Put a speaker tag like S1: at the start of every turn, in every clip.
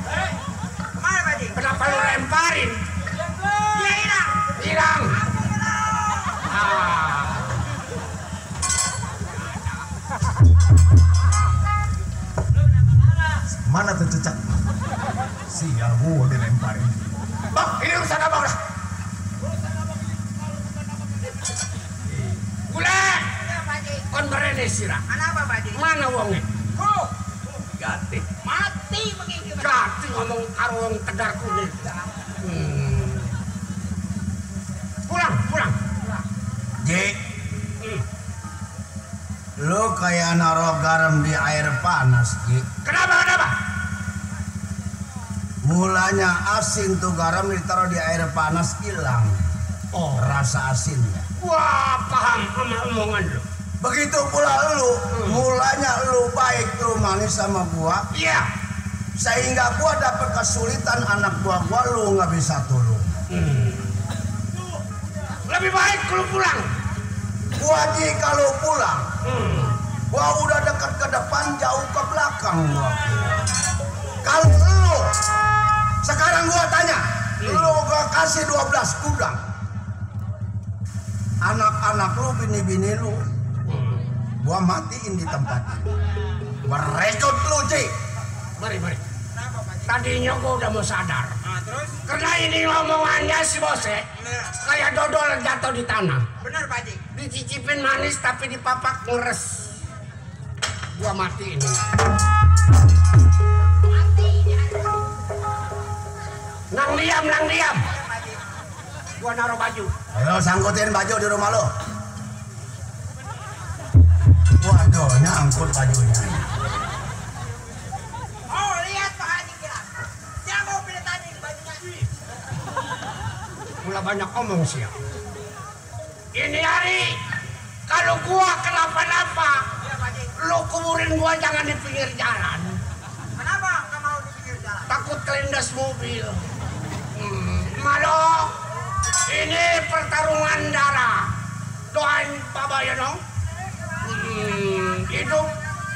S1: Kemana Pak Haji?
S2: Kenapa lu lemparin?
S1: Dia hilang.
S2: Hilang. Ah.
S3: Mana tuh cecak? Sial gua dilemparin.
S2: Bang, ini urusan apa udah? Gula.
S1: Iya Pak Haji.
S2: Kon berene sira.
S1: Kenapa Pak Haji?
S2: Mana wonge?
S1: Oh,
S2: Gati.
S1: mati begitu.
S2: Gati ngomong karo wong Tegar Kuning. Pulang.
S3: J, lu kayak naruh garam di air panas, J.
S2: Kenapa?
S3: Mulanya asin tuh garam ditaruh di air panas hilang.
S2: Oh,
S3: Rasa asinnya.
S2: wah paham sama omongan lu.
S3: Begitu pula lu, mulanya lu baik, lu manis sama gua,
S2: Iya.
S3: sehingga gua dapet kesulitan anak gua lu nggak bisa tolong.
S2: Lebih baik lu pulang.
S3: Gua Ji kalau pulang, gua udah dekat ke depan, jauh ke belakang gua. Kalau lu, sekarang gua tanya, lu gua kasih 12 gudang. Anak-anak lu, bini-bini lu, gua matiin di tempat ini. Merekrut lu, Ji.
S2: Mari.
S1: Kenapa Pak Haji?
S2: Tadinya gua udah mau sadar.
S1: Nah, terus?
S2: Karena ini ngomongannya si bose
S1: Bener.
S2: kayak dodol jatuh di tanah.
S1: Bener Pak Haji.
S2: Dicicipin manis tapi dipapak ngeres. Gua mati ini.
S1: Mati dia.
S2: Nang diam.
S1: Iya Pak Haji.
S2: Gua naruh baju.
S3: Ayo sangkutin baju di rumah lu. Waduh, nyangkut bajunya.
S1: Oh, lihat Pak Haji bilang. Dia mau pilih tadi bajunya.
S2: Mula banyak omong sih. Ini hari kalau gua kenapa-napa,
S1: Iya Pak Haji.
S2: lu kuburin gua jangan di pinggir jalan.
S1: Kenapa nggak mau di pinggir jalan?
S2: Takut kelindas mobil. Malo, ini pertarungan darah. Doain Pak Bayono.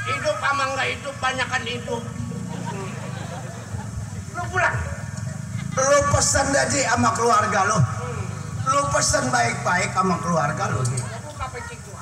S2: Hidup sama nggak hidup, banyakan hidup. Lu pulang.
S3: Lu pesen Ji sama keluarga lu. Lu pesen baik-baik sama keluarga lu, Ji.
S2: Buka peci gua.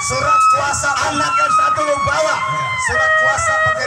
S3: Surat kuasa anak yang satu lu bawa. Surat kuasa pakai